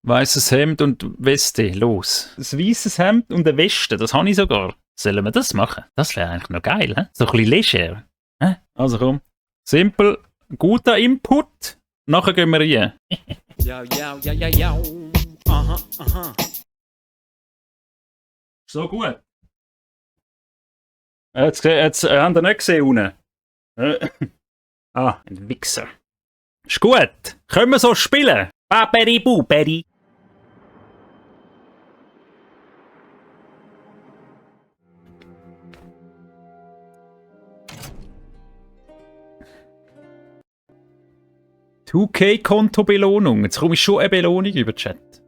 Weißes Hemd und Weste, los. Ein weißes Hemd und eine Weste, das habe ich sogar. Sollen wir das machen? Das wäre eigentlich noch geil, he? So ein bisschen leger. He? Also komm. Simpel, guter Input. Nachher gehen wir rein. Ja, ja, ja, ja, ja. Aha, aha. So gut. Jetzt haben wir nicht gesehen unten. Ein Wichser. Ist gut. Können wir so spielen? Baberi Buberi. $2K-Konto-Belohnung. Jetzt komme ich schon eine Belohnung über Chat.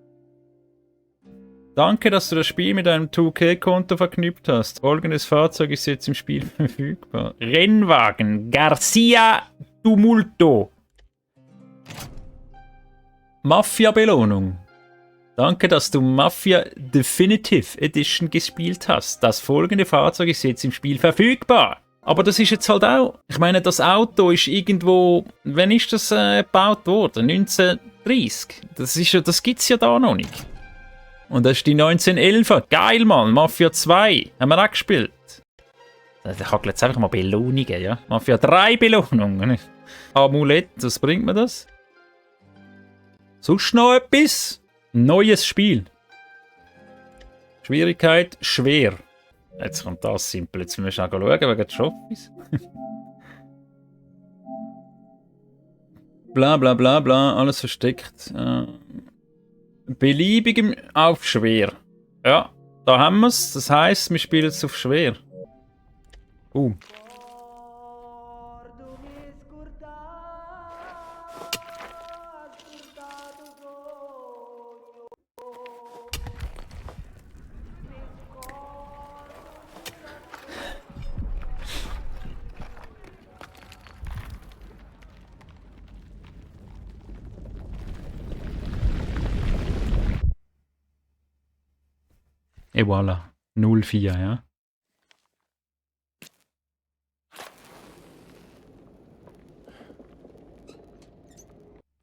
Danke, dass du das Spiel mit einem 2K-Konto verknüpft hast. Folgendes Fahrzeug ist jetzt im Spiel verfügbar. Rennwagen Garcia Tumulto. Mafia-Belohnung. Danke, dass du Mafia Definitive Edition gespielt hast. Das folgende Fahrzeug ist jetzt im Spiel verfügbar. Aber das ist jetzt halt auch... Ich meine, das Auto ist irgendwo... Wann ist das gebaut worden? 1930. Das gibt's ja da noch nicht. Und das ist die 1911er. Geil, Mann. Mafia 2. Haben wir auch gespielt. Ich habe jetzt einfach mal Belohnungen, ja. Mafia 3 Belohnungen. Amulett, was bringt mir das? Sonst noch etwas? Neues Spiel. Schwierigkeit schwer. Jetzt kommt das simpel. Jetzt müssen wir schauen wegen des Trophies. Bla bla bla bla. Alles versteckt. Beliebigem auf schwer. Ja, da haben wir es. Das heisst, wir spielen es auf schwer. Et voilà. 0-4, ja.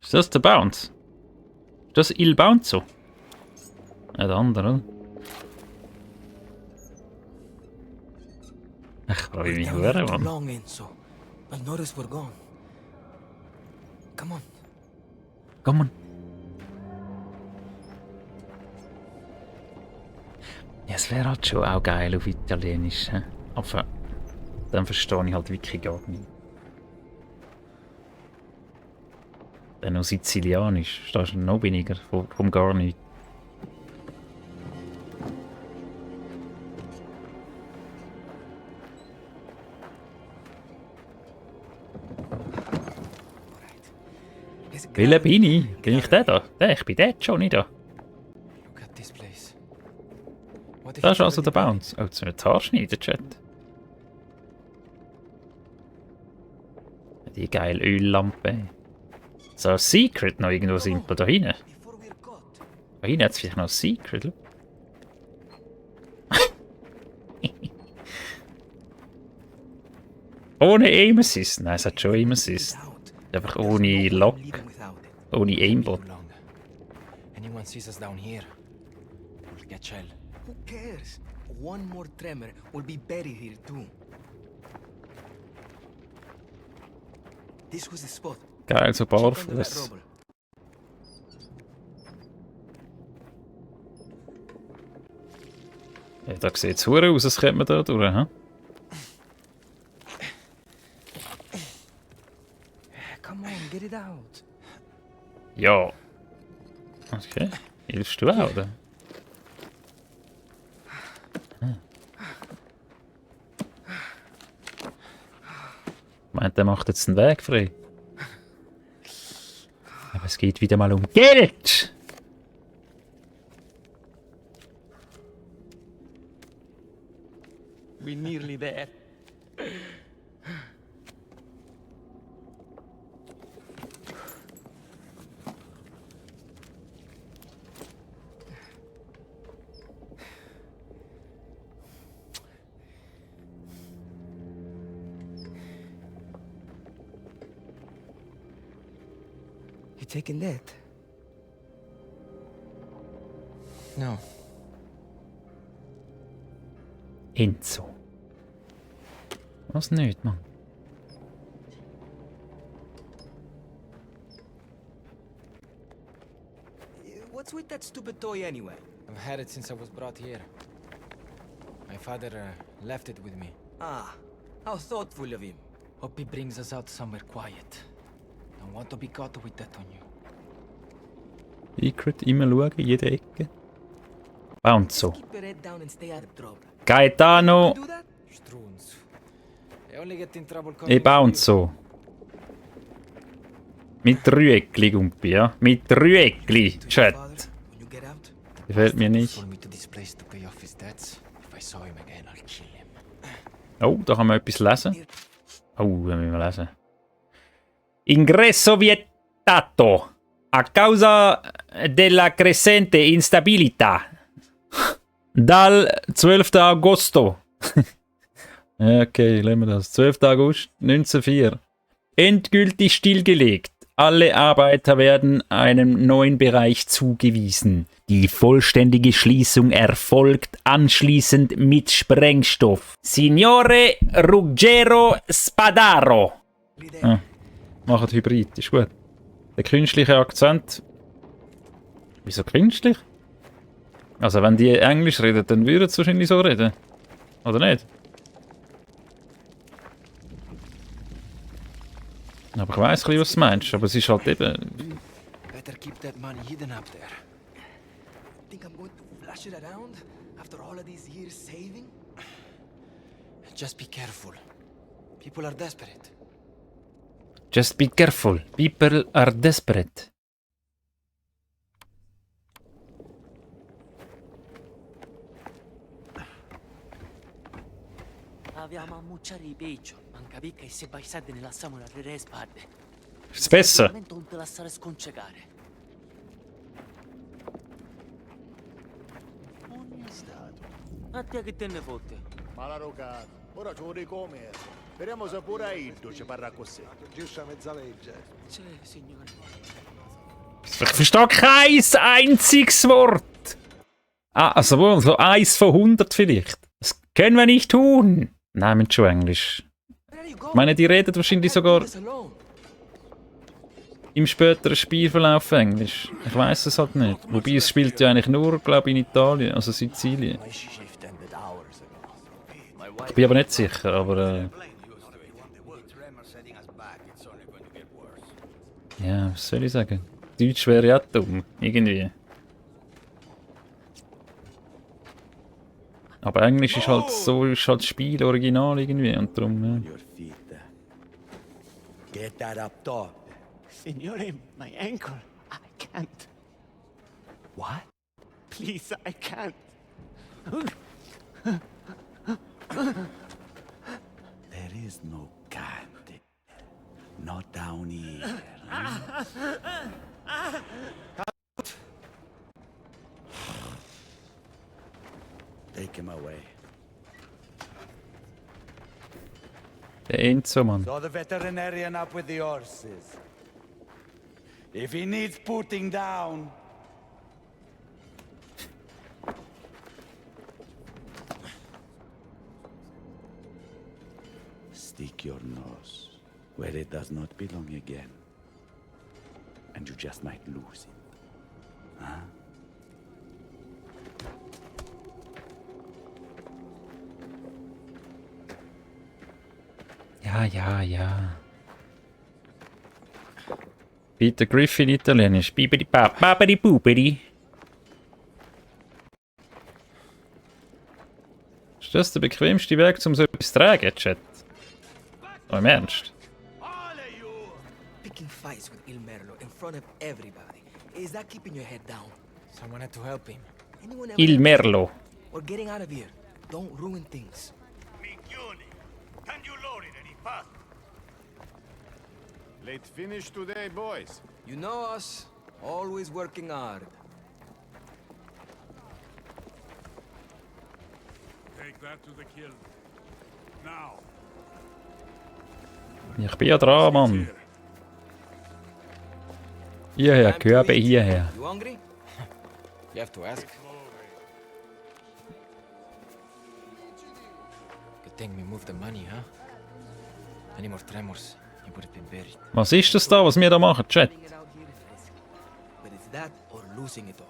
Ist das der Bounce? Ist das Il Bounzo? Ja, der andere, oder? Ich freue mich sehr, Mann. Long, Enzo. I'll notice we're gone. Come on. Komm on. Ja, es wäre halt schon auch geil auf Italienisch. He? Aber dann verstehe ich halt wirklich gar nicht. Dann auf Sizilianisch verstehst du noch weniger vom gar nicht. Welcher bin ich? Bin ich der da? Ich bin der Johnny da. Das ist also der Bounce. Oh, jetzt wird Haarschneiden, Chat. Die geile Öllampe. So ein Secret noch irgendwo simpel da hinten. Da hinten hat es vielleicht noch ein Secret. Ohne Aim Assist. Nein, es hat schon Aim Assist. Einfach ohne Lock. Ohne Aimbot. Anyone sees us down here, we'll get shell. Who cares? One more tremor will be buried here too. This was the spot. Geil, so barfuß. Ja, da sieht es aus, als könnte man da durch, hä? Come on, get it out. Ja. Okay. Hilfst du auch, oder? Meint, der macht jetzt den Weg frei. Aber es geht wieder mal um Geld! We're nearly there. You taking that? No. Enzo. Was nicht, Mann? What's with that stupid toy anyway? I've had it since I was brought here. My father left it with me. Ah, how thoughtful of him. Hope he brings us out somewhere quiet. Don't want to be caught with that on you. Secret, immer schauen, jede Ecke. Bounzo. Keep your head down and stay out of trouble. Gaetano Do that? Struns. I only get in trouble e Bounzo. Mit Rüegli, Gumpi, ja? Mit Rüegli, Chat. When you get out, Gefällt mir nicht. follow me to this place to pay off his debts. If I saw him again, I'll kill him. Oh, da kann man etwas lesen. Oh, da müssen wir lesen. Ingresso vietato. A causa della crescente instabilità. Dal 12. Agosto. Okay, lassen wir das. 12. August 1904. Endgültig stillgelegt. Alle Arbeiter werden einem neuen Bereich zugewiesen. Die vollständige Schließung erfolgt anschließend mit Sprengstoff. Signore Ruggero Spadaro. Ah, macht Hybrid, ist gut. Der künstliche Akzent. Wieso künstlich? Also wenn die Englisch reden, dann würden sie wahrscheinlich so reden. Oder nicht? Aber ich weiss ein bisschen, was du meinst. Aber es ist halt eben... Better keep that money hidden up there. Think I'm going to flash it around after all of these years saving? Just be careful. People are desperate. Just be careful. People are desperate. Abbiamo a mucciare i peggio, manca picca e se vai sade ne lasciamo la tre spade. Spesso. Non te lasciare sconcegare. Non è stato. A te che te ne fotte? Malarogato. Ora ce lo ricome. Speriamo se pure Aido ci parla così. Giusto a mezza legge. Sì, signore. Ich verstehe kein einziges Wort. Ah, also wohl, so 1 von 100 vielleicht. Das können wir nicht tun. Nein, schon Englisch. Ich meine, die reden wahrscheinlich sogar im späteren Spielverlauf Englisch. Ich weiß es halt nicht. Wobei es spielt ja eigentlich nur, glaube ich, in Italien, also Sizilien. Ich bin aber nicht sicher, aber ja, was soll ich sagen? Deutsch wäre ja dumm, irgendwie. Aber Englisch ist halt so, ist halt das Spiel original irgendwie und darum, ja. Your feet. Get that up top. Signore, my ankle. I can't. What? Please, I can't. There is no candy. Not down here. Take him away. Der Enzo, Mann. So the veterinarian up with the horses. If he needs putting down. Stick your nose where it does not belong again. And you just might lose it. Huh? Ja. Peter Griffin Italienisch. Bibidi babidi bubidi. Ist das der bequemste Weg, um so etwas zu tragen, Chat? Oh, im Ernst? Picking fights with Il Merlo in front of everybody. Is that keeping your head down? Someone had to help him. Anyone else? Il Merlo. We're getting out of here. Don't ruin things. Late finish today, boys. You know us, always working hard. Take that to the kill. Now. Ich bin ja dran, Mann. Hierher, Time to Körbe eat. hierher. You hungry? You have to ask. think we moved the money, huh? Any more tremors, he would have been buried. Was ist das da, was wir da machen, Chat? Bringing it out here is risky. But it's that or losing it all.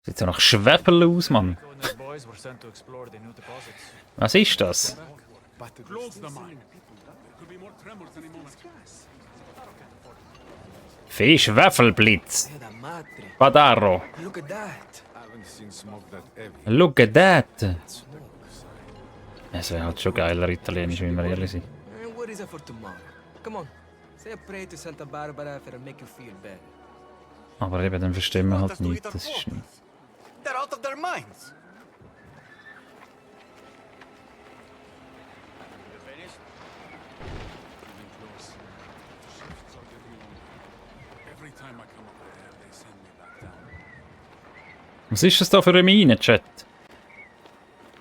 Sieht ja nach Schwefel aus, Mann. The boys were sent to explore the new deposits. Was ist das? Close the mine. There could be more tremors any moment. Schwefelblitz. Hey, the madre. Spadaro. Look at that. Haven't seen smoke that heavy. Look at that. Es wäre halt schon geiler Italienisch, wenn wir ehrlich sind. And what is it for tomorrow? Come on. Say a prayer to Santa Barbara if it'll make you feel better. Aber eben, dann verstehen wir halt nicht. Das ist nicht. They're out of their minds. Every time I come up there, they send me back down. Was ist das da für eine Mine, Chat?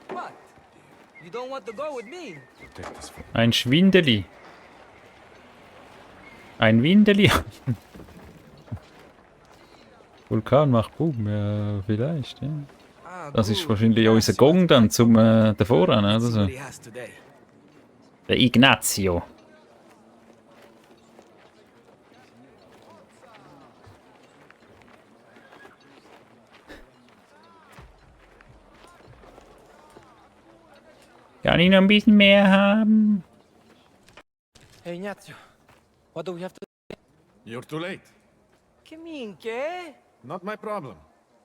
What? You don't want to go with me? Protect us from Ein Schwindeli. Ein Windeli. Vulkan macht Boom, ja, vielleicht, ja. Ah, Das ist good. wahrscheinlich unser Gong dann zum davor, oder Let's see so. what he has today. Der Ignazio. Kann ich noch ein bisschen mehr haben? Hey, Ignazio, what do we have to... You're too late. Che minchia? Not my problem.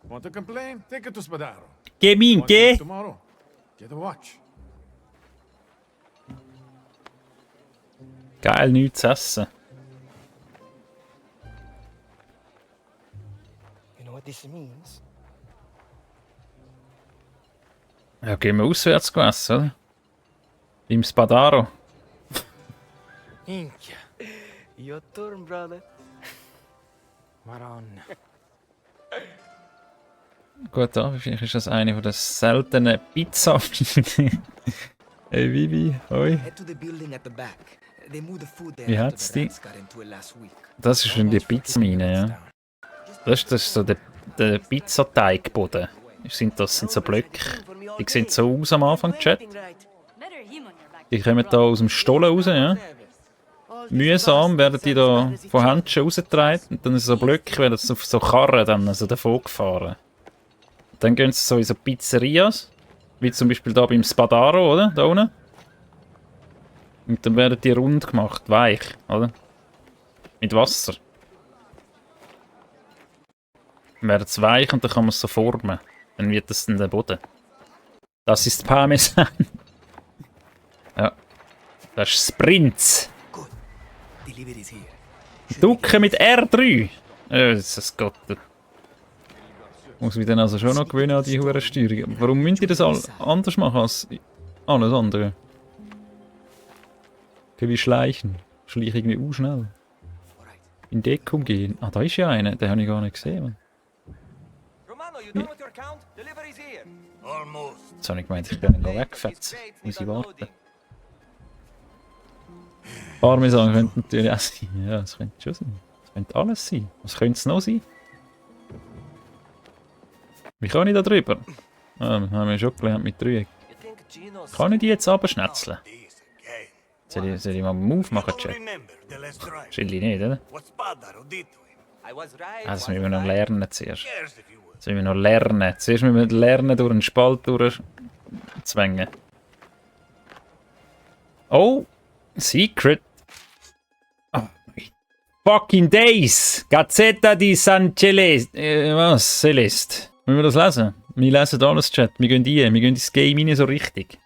Want to complain? Take it to Spadaro. Che Want to minchia? leave tomorrow? Get a watch. Geil, nichts zu essen. You know what this means? Ja, gehen wir auswärts essen, oder? Im Spadaro. Minchia. Your turn, brother. Madonna. Gut, da, vielleicht ist das eine von den seltenen Pizza. Hey Vivi, hoi. Head to the building at the back. They moved the food there Wie after hat's the die? rats got into it last week. Das ist schon die Pizzamine, ja. Das ist so der Pizzateigboden. Sind so Blöcke. Die sehen so aus am Anfang, Chat. Die kommen da aus dem Stollen raus, ja. Mühsam werden die da von Händchen rausgetragen und dann so Blöcke werden auf so Karren dann also davon gefahren. Dann gehen sie so in so Pizzerias, wie zum Beispiel da beim Spadaro, oder? Da unten. Und dann werden die rund gemacht, weich, oder? Mit Wasser. Dann werden sie weich und dann kann man es so formen. Dann wird das dann der Boden. Das ist Parmesan. Ja. Das ist Sprints. Good. Delivery's here. Ducken mit R3. Das Gott. Muss ich dann also schon noch gewöhnen an die hohen Steuerung. Warum müssen die das anders machen als alles andere? Wie schleichen. Schleiche irgendwie schnell. In Deckung gehen. Ah, da ist ja einer. Den habe ich gar nicht gesehen. Man. Romano, you done with your count? Delivery's here. Almost. Jetzt habe ich gemeint, ich kann ihn wegfetzen. Muss ich warten. Parmesan könnte natürlich auch sein. Ja, das könnte schon sein. Das könnte alles sein. Was könnte es noch sein? Wie kann ich da drüber? Ah, haben wir schon gelernt mit Dreieck. You think Gino's... Kann ich die jetzt abschnetzeln? Soll ich mal einen Move machen, Chat? Wahrscheinlich nicht, oder? I was right. Ah, das müssen wir noch lernen zuerst. Das müssen wir noch lernen. Zuerst müssen wir lernen, durch einen Spalt durchzwängen. Oh! Secret! Oh, fucking days! Gazzetta di San Celeste. Was? Celeste. Müssen wir das lesen? Wir lesen alles, Chat. Wir gehen rein. Wir gehen ins Game rein so richtig.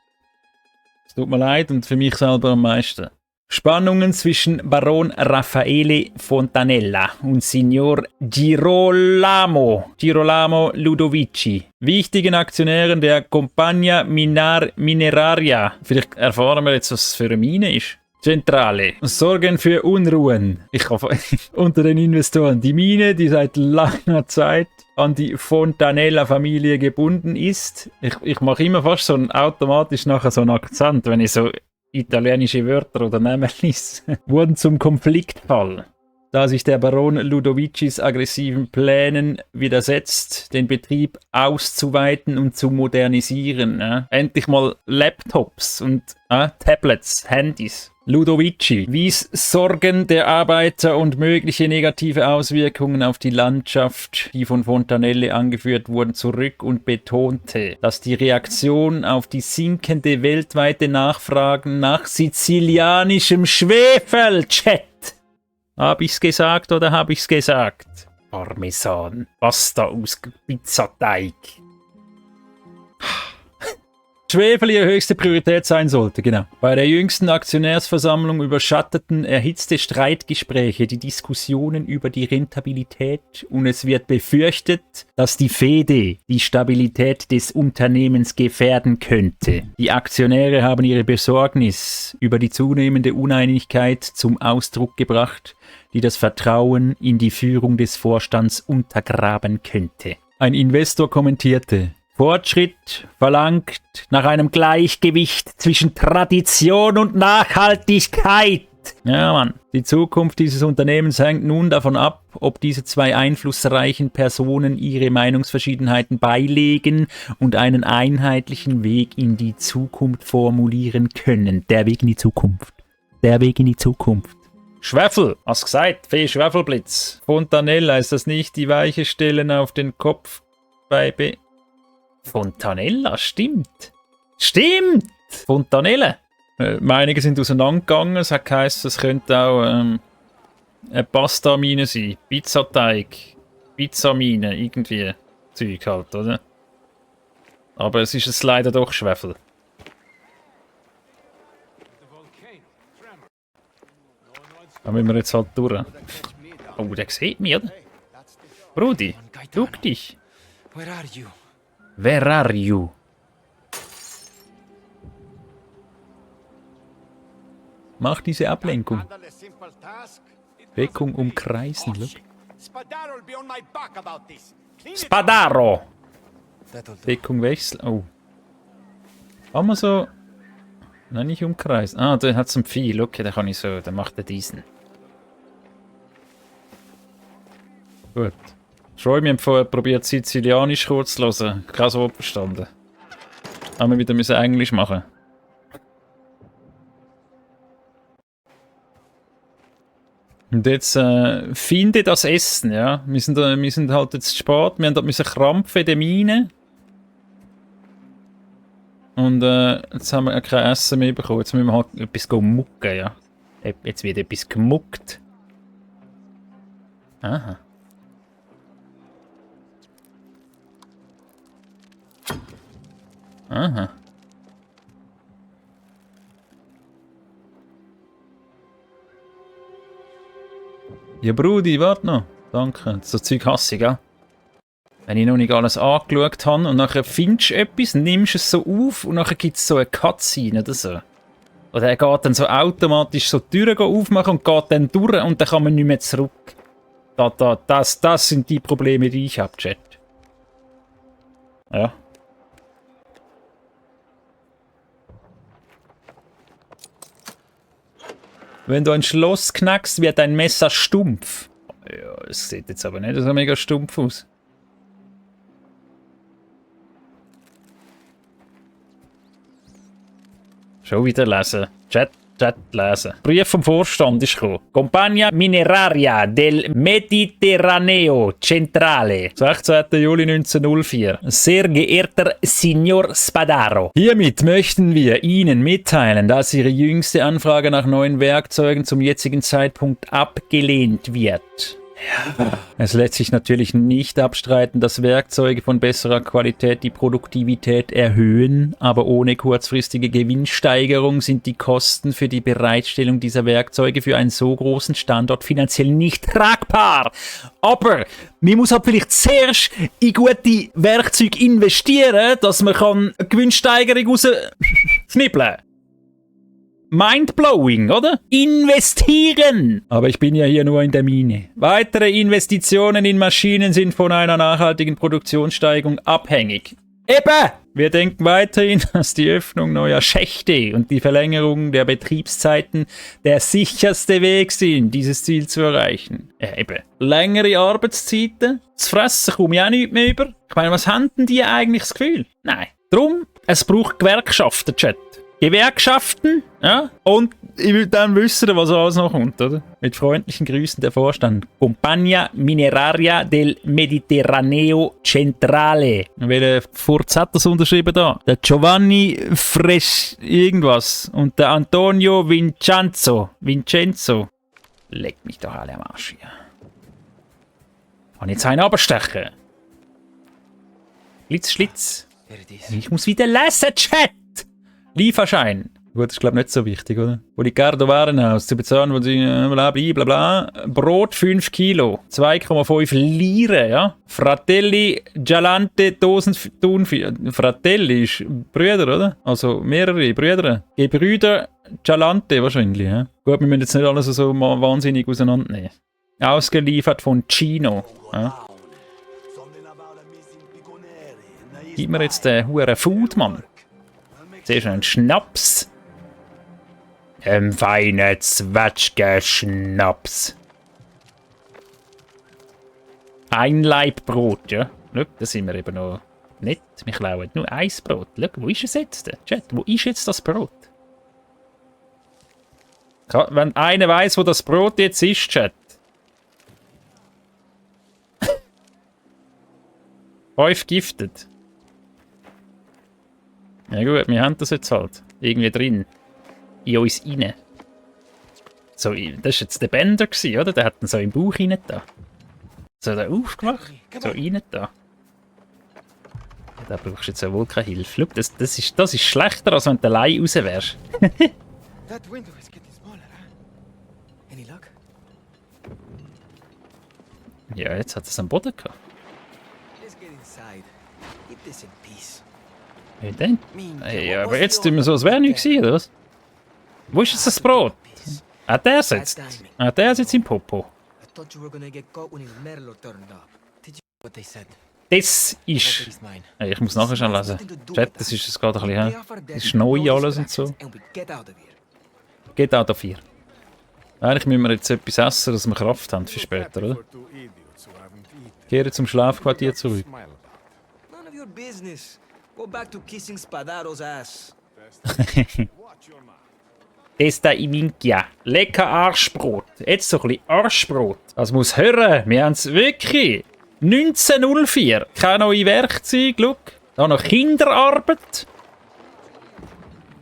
Es tut mir leid und für mich selber am meisten. Spannungen zwischen Baron Raffaele Fontanella und Signor Girolamo Ludovici, wichtigen Aktionären der Compagnia Mineraria. Vielleicht erfahren wir jetzt, was es für eine Mine ist. Zentrale. Sorgen für Unruhen. Ich hoffe, unter den Investoren. Die Mine, die seit langer Zeit an die Fontanella-Familie gebunden ist. Ich mache immer fast so automatisch nachher so einen Akzent, wenn ich so italienische Wörter oder Namen lese. Wurden zum Konfliktfall. da sich der Baron Ludovicis aggressiven Plänen widersetzt, den Betrieb auszuweiten und zu modernisieren. Endlich mal Laptops und Tablets, Handys. Ludovici wies Sorgen der Arbeiter und mögliche negative Auswirkungen auf die Landschaft, die von Fontanelle angeführt wurden, zurück und betonte, dass die Reaktion auf die sinkende weltweite Nachfrage nach sizilianischem Schwefel, Chat. Hab ich's gesagt oder hab ich's gesagt? Parmesan, Pasta aus Pizzateig. Schwefel ihre höchste Priorität sein sollte, genau. Bei der jüngsten Aktionärsversammlung überschatteten erhitzte Streitgespräche die Diskussionen über die Rentabilität und es wird befürchtet, dass die Fehde die Stabilität des Unternehmens gefährden könnte. Die Aktionäre haben ihre Besorgnis über die zunehmende Uneinigkeit zum Ausdruck gebracht, die das Vertrauen in die Führung des Vorstands untergraben könnte. Ein Investor kommentierte: Fortschritt verlangt nach einem Gleichgewicht zwischen Tradition und Nachhaltigkeit. Ja, Mann. Die Zukunft dieses Unternehmens hängt nun davon ab, ob diese zwei einflussreichen Personen ihre Meinungsverschiedenheiten beilegen und einen einheitlichen Weg in die Zukunft formulieren können. Der Weg in die Zukunft. Der Weg in die Zukunft. Schwefel, hast gesagt, Fee Schwefelblitz. Fontanella, ist das nicht die weiche Stellen auf den Kopf bei Fontanella, stimmt. Stimmt! Fontanelle. Meinungen sind auseinandergegangen. Es hat geheißen, es könnte auch eine Pasta-Mine sein. Pizzateig. Pizzamine, irgendwie. Zeug halt, oder? Aber es ist leider doch Schwefel. Da müssen wir jetzt halt durch. Oh, der sieht mich, oder? Brudi, schau dich. Where are you? Where are you? Mach diese Ablenkung. Wirkung umkreisen. Look. Spadaro! Wirkung wechseln. Oh. Kann man so. Nein, nicht umkreisen. Ah, der hat so ein Vieh. Look, da kann ich so. Dann macht er diesen. Gut. Troy, wir haben vorher probiert, Sizilianisch kurz zu hören. Kein so verstanden. Haben wir wieder müssen Englisch machen. Und jetzt finde das Essen, ja. Wir sind halt jetzt spät. Wir haben dort müssen krampfen in der Mine. Und jetzt haben wir kein Essen mehr bekommen. Jetzt müssen wir halt etwas mucken, ja. Jetzt wird etwas gemuckt. Aha. Aha. Ja, Brudi, warte noch. Danke. So Zeug hasse ich, gell? Wenn ich noch nicht alles angeschaut habe und nachher findest du etwas, nimmst es so auf und nachher gibt es so eine Cutscene oder so. Oder er geht dann so automatisch so die Türen aufmachen und geht dann durch und dann kann man nicht mehr zurück. Das sind die Probleme, die ich habe, Chat. Ja. Wenn du ein Schloss knackst, wird dein Messer stumpf. Ja, es sieht jetzt aber nicht so mega stumpf aus. Schon wieder lesen. Chat lesen. Brief vom Vorstand ist gekommen. Compagnia Mineraria del Mediterraneo Centrale. 16. Juli 1904. Sehr geehrter Signor Spadaro. Hiermit möchten wir Ihnen mitteilen, dass Ihre jüngste Anfrage nach neuen Werkzeugen zum jetzigen Zeitpunkt abgelehnt wird. Ja. Es lässt sich natürlich nicht abstreiten, dass Werkzeuge von besserer Qualität die Produktivität erhöhen, aber ohne kurzfristige Gewinnsteigerung sind die Kosten für die Bereitstellung dieser Werkzeuge für einen so großen Standort finanziell nicht tragbar. Aber man muss halt vielleicht zuerst in gute Werkzeuge investieren, dass man eine Gewinnsteigerung rausknibbeln kann. Mindblowing, oder? Investieren! Aber ich bin ja hier nur in der Mine. Weitere Investitionen in Maschinen sind von einer nachhaltigen Produktionssteigerung abhängig. Eben! Wir denken weiterhin, dass die Öffnung neuer Schächte und die Verlängerung der Betriebszeiten der sicherste Weg sind, dieses Ziel zu erreichen. Eben. Längere Arbeitszeiten? Das Fressen komme ich auch nicht mehr über. Ich meine, was haben denn die eigentlich das Gefühl? Nein. Drum, es braucht Gewerkschaften, Chat. Gewerkschaften, ja, und ich will dann wissen, was alles noch kommt, oder? Mit freundlichen Grüßen der Vorstand. Compagnia Mineraria del Mediterraneo Centrale. Welcher Furz hat das unterschrieben da? Der Giovanni Fresh irgendwas und der Antonio Vincenzo. Leckt mich doch alle am Arsch hier. Kann ich jetzt einen abstechen? Schlitz. Ich muss wieder lesen, Chat! Lieferschein. Gut, das ist glaube ich nicht so wichtig, oder? Ricardo Warenhaus zu bezahlen, wo sie bla. Brot 5 Kilo. 2,5 Lire, ja? Fratelli Galante Dosen Thunfisch. Fratelli ist Brüder, oder? Also mehrere Brüder. Gebrüder Galante wahrscheinlich, ja? Gut, wir müssen jetzt nicht alles so wahnsinnig auseinandernehmen. Ausgeliefert von Chino. Ja? Gib mir jetzt den huren Food, Mann. Zuerst einen Schnaps. Feinen Zwetschgen-Schnaps. Ein Laib Brot, ja. Schau, da sind wir eben noch nicht. Wir klauen nur ein Brot. Schau, wo ist es jetzt? Chat, wo ist jetzt das Brot? Wenn einer weiss, wo das Brot jetzt ist, Chat. 5 giftet. Ja gut, wir haben das jetzt halt. Irgendwie drin. In uns rein. So, das war jetzt der Bänder, oder? Der hat ihn so im Bauch rein da. So da aufgemacht. So rein da. Da brauchst du jetzt ja wohl keine Hilfe. Schau, das ist schlechter, als wenn du allein raus wärst. That window is getting smaller, huh? Any luck? Ja, jetzt hat es am Boden gehabt. Let's get inside. Keep this in peace. Wie denn? Hey, aber jetzt tun wir so, als wäre nichts gewesen, oder was? Wo ist jetzt das Brot? Ah, der sitzt. Ah, der sitzt im Popo. I thought you were gonna get caught when Il Merlo turned up. Did you what they said? Das ist... Property's mine. Hey, ich muss nachher schon lesen. Chat, das ist jetzt gerade ein bisschen... They offer Das ist neu alles und so. and we get out of here. Geht auch dafür. Eigentlich müssen wir jetzt etwas essen, dass wir Kraft haben für später, oder? Kehren zum Schlafquartier zurück. None of your business. Go back to kissing Spadaro's ass. Testa Iminkia. Lecker Arschbrot. Jetzt so ein bisschen Arschbrot. Das muss hören. Wir haben es wirklich. 1904. Keine neue Werkzeuge. Schau. Da noch Kinderarbeit.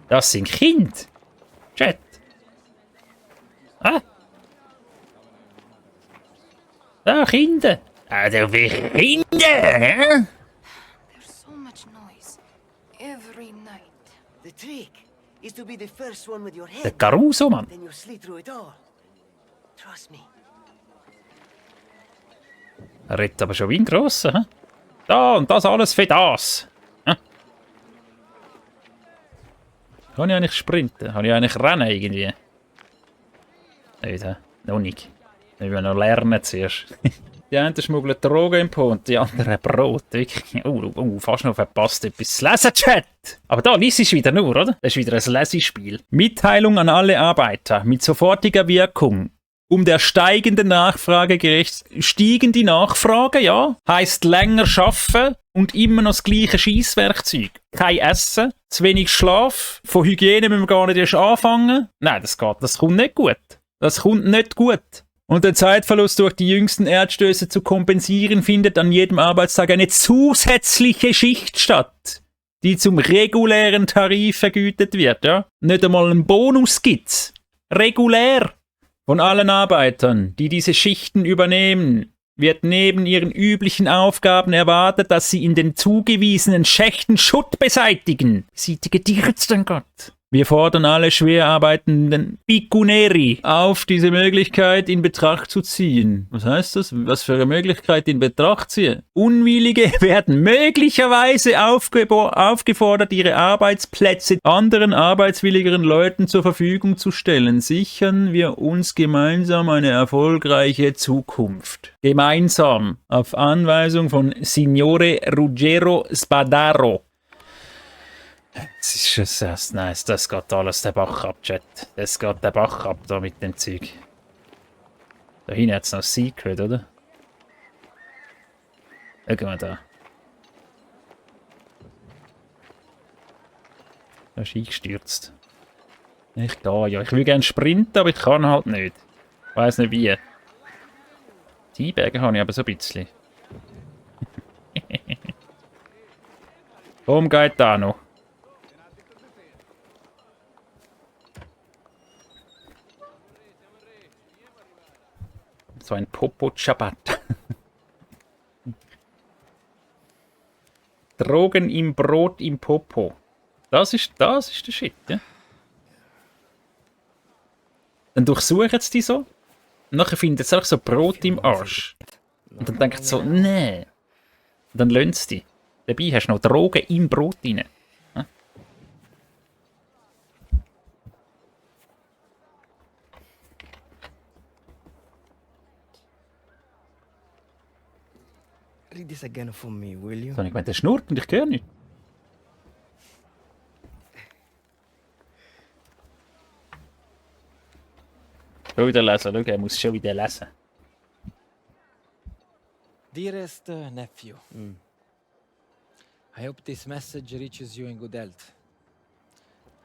Das sind Kinder. Chat. Ah. Da, Kinder. Ah, da wie Kinder, hä? So much noise every night. The trick is to be the first one with your Der head. Caruso, Mann. Then you'll sleep through it all. Trust me. Er redet aber schon wie ein Grosser, hä? Da, und das alles für das. Hä? Kann ich eigentlich sprinten? Kann ich eigentlich rennen irgendwie? Nicht, hä? Noch nicht. Wir müssen noch lernen zuerst. Die einen schmuggeln Drogen im Po und die anderen Brot. Wirklich. Fast noch verpasst etwas zu lesen, Chat. Aber da liest es wieder nur, oder? Das ist wieder ein Lesespiel. Mitteilung an alle Arbeiter mit sofortiger Wirkung. Um der steigenden Nachfrage gerecht. Stiegen die Nachfrage, ja. Heißt länger arbeiten und immer noch das gleiche Scheisswerkzeug. Kein Essen, zu wenig Schlaf. Von Hygiene müssen wir gar nicht erst anfangen. Nein, das kommt nicht gut. Das kommt nicht gut. Und der Zeitverlust durch die jüngsten Erdstöße zu kompensieren, findet an jedem Arbeitstag eine zusätzliche Schicht statt, die zum regulären Tarif vergütet wird. Ja? Nicht einmal einen Bonus gibt's. Regulär. Von allen Arbeitern, die diese Schichten übernehmen, wird neben ihren üblichen Aufgaben erwartet, dass sie in den zugewiesenen Schächten Schutt beseitigen. Beseitigen die jetzt denn Gott? Wir fordern alle schwer arbeitenden Picuneri auf, diese Möglichkeit in Betracht zu ziehen. Was heißt das? Was für eine Möglichkeit in Betracht ziehen? Unwillige werden möglicherweise aufgefordert, ihre Arbeitsplätze anderen arbeitswilligeren Leuten zur Verfügung zu stellen. Sichern wir uns gemeinsam eine erfolgreiche Zukunft. Gemeinsam, auf Anweisung von Signore Ruggero Spadaro. Das ist schon sehr nice, das geht alles den Bach ab, Chat. Das geht den Bach ab da mit dem Zeug. Da hinten hat es noch ein Secret, oder? Schauen wir da. Da ist eingestürzt. Ich gehe ja. Ich will gerne sprinten, aber ich kann halt nicht. Ich weiss nicht wie. Die Berge habe ich aber so ein bisschen. Komm, geht da noch. So ein Popo-Chabat. Drogen im Brot im Popo. Das ist der Shit, ja? Dann durchsuchen sie die so. Und nachher finden sie auch so Brot im Arsch. Und dann denken sie so, nee. Und dann lösen sie die. Dabei hast du noch Drogen im Brot rein. Ja? Read this again for me, will you? So, ich meine, der schnurrt und ich höre nicht. Schon wieder lesen, schau, er muss schon wieder lesen. Dearest nephew, I hope this message reaches you in good health.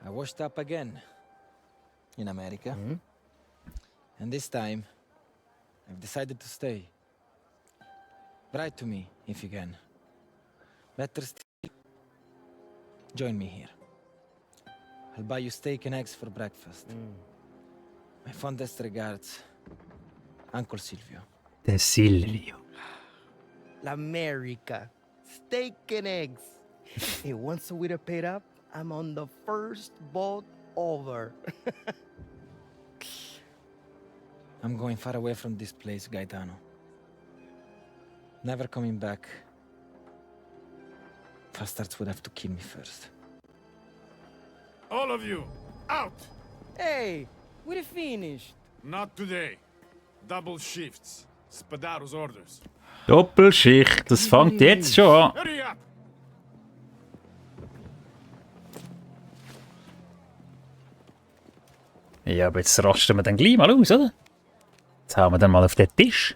I washed up again in America, and this time I've decided to stay. Write to me if you can. Better still, join me here. I'll buy you steak and eggs for breakfast. My fondest regards, Uncle Silvio. Der Silvio. L'America. Steak and eggs. Hey, once we're paid up, I'm on the first boat over. I'm going far away from this place, Gaetano. Never coming back. Bastards would have to kill me first. All of you, out! Hey, we're finished. Not today. Double shifts. Spadaro's orders. Doppelschicht, das fängt jetzt schon an. Hurry up! Ja, aber jetzt rasten wir dann gleich mal aus, oder? Jetzt hauen wir dann mal auf den Tisch.